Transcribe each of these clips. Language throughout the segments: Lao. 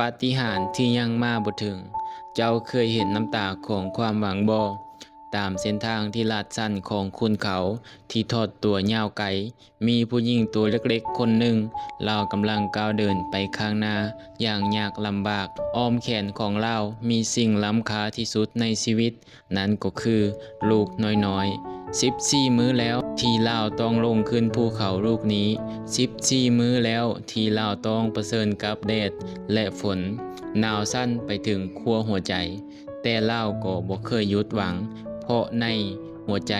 ປາຕິຫານທີ່ຍັງມາບໍ່ເຖິງ. ເຈົ້າເຄີຍເຫັນນ້ຳຕາຂອງຄວາມຫວັງບໍ່? ຕາມເສັ້ນທາງທີ່ລາດຊັນຂອງຂຸນເຂົາທີ່ທອດຕົວຍາວໄກ, ມີຜູ້ຍິງຕົວເລັກໆຄົນໜຶ່ງ, ລາວກຳລັງກ້າວເດີນໄປຂ້າງໜ້າຢ່າງຍາກລຳບາກ. ອ້ອມແຂນຂອງລາວມີສິ່ງລ້ຳຄ່າທີ່ສຸດໃນຊີວິດ, ນັ້ນກໍຄືລູກນ້ອຍໆ. ສິບສີ່ມື້ແລ້ວທີ່ລາວຕ້ອງລົງຂຶ້ນພູເຂົາລູກນີ້, ສິບສີ່ມື້ແລ້ວທີ່ລາວຕ້ອງປະເຊີນກັບແດດ ແລະ ຝົນ, ໜາວສັ່ນໄປເຖິງຂົ້ວຫົວໃຈ. ແຕ່ລາວກໍບໍ່ເຄີຍຢຸດຫວັງ, ເພາະໃນຫົວໃຈ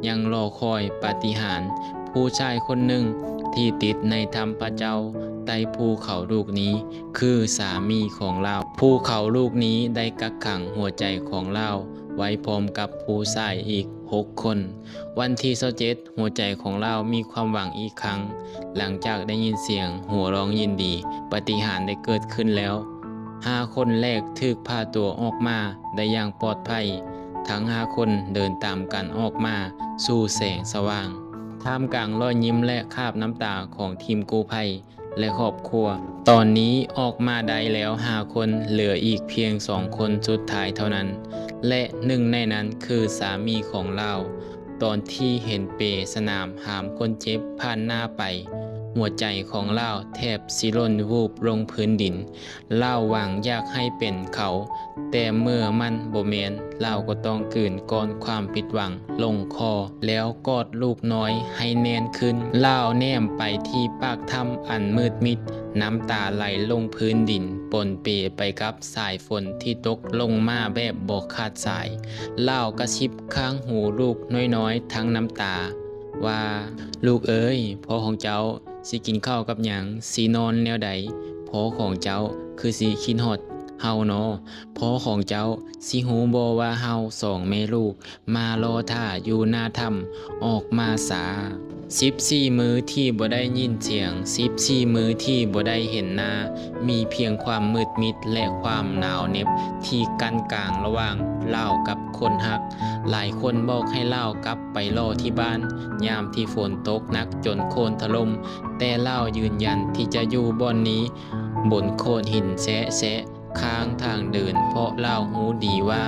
ຍັງລໍຄອຍປາຕິຫານ. ຜູ້ຊາຍຄົນໜຶ່ງທີ່ຕິດໃນຖ້ຳພະເຈົ້າໃຕ້ພູເຂົາລູກນີ້ ຄືສາມີຂອງລາວ. ພູເຂົາລູກນີ້ໄດ້ກັກຂັງຫົວໃຈຂອງລາວໄວ້ພ້ອມກັບຜູ້ຊາຍອີກຫົກຄົນ. ວັນທີຊາວເຈັດ ຫົວໃຈຂອງລາວມີຄວາມຫວັງອີກຄັ້ງ, ຫຼັງຈາກໄດ້ຍິນສຽງໂຫ່ຮ້ອງຍິນດີ, ປາຕິຫານໄດ້ເກີດຂຶ້ນແລ້ວ. ຫ້າຄົນແລກຖືກພາຕົວອອກມາໄດ້ຢ່າງປອດໄພ. ທັງຫ້າຄົນເດີນຕາມກັນອອກມາສູ່ແສງສະຫວ່າງ, ທ່າມກາງລອຍຍິ້ມ ແລະ ຄາບນ້ຳຕາຂອງທີມກູ້ໄພ ແລະ ຄອບຄົວ. ຕອນນີ້ອອກມາໄດ້ແລ້ວຫ້າຄົນ, ເຫຼືອອີກພຽງສອງຄົນສຸດທ້າຍເທົ່ານັ້ນ ແລະ ໜຶ່ງໃນນັ້ນຄືສາມີຂອງລາວ. ຕອນທີ່ເຫັນເປສະໜາມຫາມຄົນເຈັບຜ່ານໜ້າໄປ, ຫົວໃຈຂອງລາວແທບຊິຫຼົ່ນວູບລົງພື້ນດິນ. ລາວຫວັງຢາກໃຫ້ເປັນເຂົາ, ແຕ່ເມື່ອມັນບໍ່ແມ່ນ, ລາວກໍຕ້ອງກືນກ້ອນຄວາມຜິດຫວັງລົງຄໍ, ແລ້ວກອດລູກນ້ອຍໃຫ້ແໜ້ນຂຶ້ນ. ລາວແນມໄປທີ່ປາກຖ້ຳອັນມືດມິດ, ນ້ຳຕາໄຫຼລົງພື້ນດິນປົນເປໄປກັບສາຍຝົນທີ່ຕົກລົງມາແບບບໍ່ຂາດສາຍ. ລາວກະຊິບຂ້າງຫູລູກນ້ອຍໆທັງນ້ຳຕາວ່າ, ລູກເອີຍ, ພໍ່ຂອງເຈົ້າຊິກິນເຂົ້າກັບຫຍັງ? ຊິນອນແນວໃດ? ພໍ່ຂອງເຈົ້າຄືຊິຄິດຮອດເຮົານໍ? ພໍ່ຂອງເຈົ້າຊິຮູ້ບໍ່ວ່າເຮົາສອງແມ່ລູກມາລໍຖ້າຢູ່ໜ້າຖ້ຳ? ອອກມາສາ. ສິບສີ່ມື້ທີ່ບໍ່ໄດ້ຍິນສຽງ, ສິບສີ່ມື້ທີ່ບໍ່ໄດ້ເຫັນໜ້າ, ມີພຽງຄວາມມືດມິດ ແລະ ຄວາມໜາວເໜັບທີ່ກັ້ນກາງລະຫວ່າງລາວກັບຄົນຮັກ. ຫຼາຍຄົນບອກໃຫ້ລາວກັບໄປລໍທີ່ບ້ານ ຍາມທີ່ຝົນຕົກໜັກຈົນໂຄນຖະຫຼົ່ມ, ແຕ່ລາວຢືນຢັນທີ່ຈະຢູ່ບ່ອນນີ້, ບົນໂຂດຫີນແຊະໆ ຂ້າງທາງເດີນ, ເພາະລາວຮູ້ດີວ່າ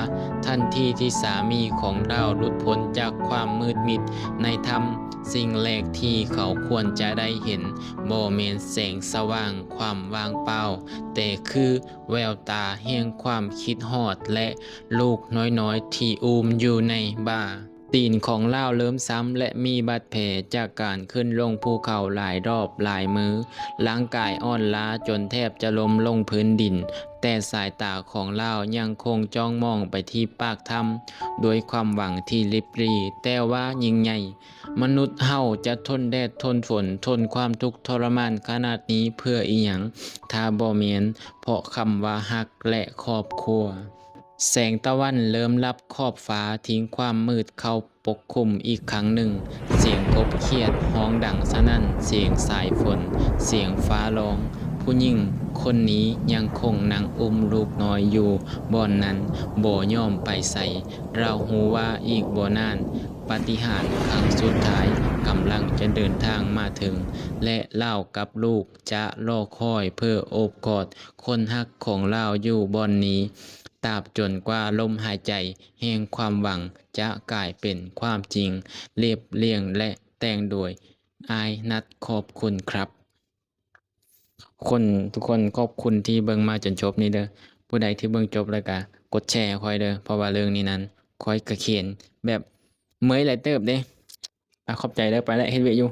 ທັນທີທີ່ສາມີຂອງລາວຫຼຸດພົ້ນຈາກຄວາມມືດມິດໃນຖ້ຳ, ສິ່ງແລກທີ່ເຂົາຄວນຈະໄດ້ເຫັນ ບໍ່ແມ່ນແສງສະຫວ່າງຄວາມວ່າງເປົ່າ, ແຕ່ຄືແວວຕາແຫ່ງຄວາມຄິດຮອດ ແລະ ລູກນ້ອຍໆທີ່ອຸ້ມຢູ່ໃນບ່າ. ຕີນຂອງລາວເລີ່ມຊ້ຳ ແລະ ມີບາດແຜຈາກການຂຶ້ນລົງພູເຂົາຫຼາຍຮອບຫຼາຍມື້. ຮ່າງກາຍອ່ອນລ້າຈົນແທບຈະລົ້ມລົງພື້ນດິນ, ແຕ່ສາຍຕາຂອງລາວຍັງຄົງຈ້ອງມອງໄປທີ່ປາກຖ້ຳດ້ວຍຄວາມຫວັງທີ່ລິບຫຼີ່ ແຕ່ວ່າຍິ່ງໃຫຍ່. ມະນຸດເຮົາຈະທົນແດດທົນຝົນ, ທົນຄວາມທຸກທໍລະມານຂະໜາດນີ້ເພື່ອອີ່ຫຍັງ ຖ້າບໍ່ແມ່ນເພາະຄຳວ່າຮັກ ແລະ ຄອບຄົວ? ແສງຕາວັນເລີ່ມລັບຂອບຟ້າ, ຖິ້ມຄວາມມືດເຂົ້າປົກຄຸມອີກຄັ້ງໜຶ່ງ. ສຽງກົບຂຽດຮ້ອງດັງສະໜັ່ນ, ສຽງສາຍຝົນ, ສຽງຟ້າຮ້ອງ. ຜູ້ຍິງຄົນນີ້ຍັງຄົງນັ່ງອຸ້ມລູກນ້ອຍຢູ່ບ່ອນນັ້ນ, ບໍ່ຍອມໄປໃສ. ລາວຮູ້ວ່າອີກບໍ່ນານ, ປາຕິຫານຄັ້ງສຸດທ້າຍກຳລັງຈະເດີນທາງມາເຖິງ, ແລະ ລາວກັບລູກຈະລໍຄອຍເພື່ອໂອບກອດຄົນຮັກຂອງລາວຢູ່ບ່ອນນີ້. ຕາບຈົນກວ່າລົມຫາຍໃຈແຫ່ງຄວາມຫວັງຈະກາຍເປັນຄວາມຈິງ. ລຽບລຽງ ແລະ ແຕ່ງໂດຍ ອ້າຍນັດ. ຂອບຄຸນຄັບ ຄົນ ທຸກຄົນ, ຂອບຄຸນທີ່ເບິ່ງມາຈົນຈົບນີ້ເດີ. ຜູ້ໃດທີ່ເບິ່ງຈົບແລ້ວກະກົດແຊໃຫ້ຂ້ອຍເດີ, ເພາະວ່າເລື່ອງນີ້ນັ້ນ ຂ້ອຍກະຂຽນແບບເມື່ອຍຫຼາຍເຕີບເດ້. ອາ ຂອບໃຈເດີ, ໄປແລ້ວ, ເຮັດວຽກຢູ່.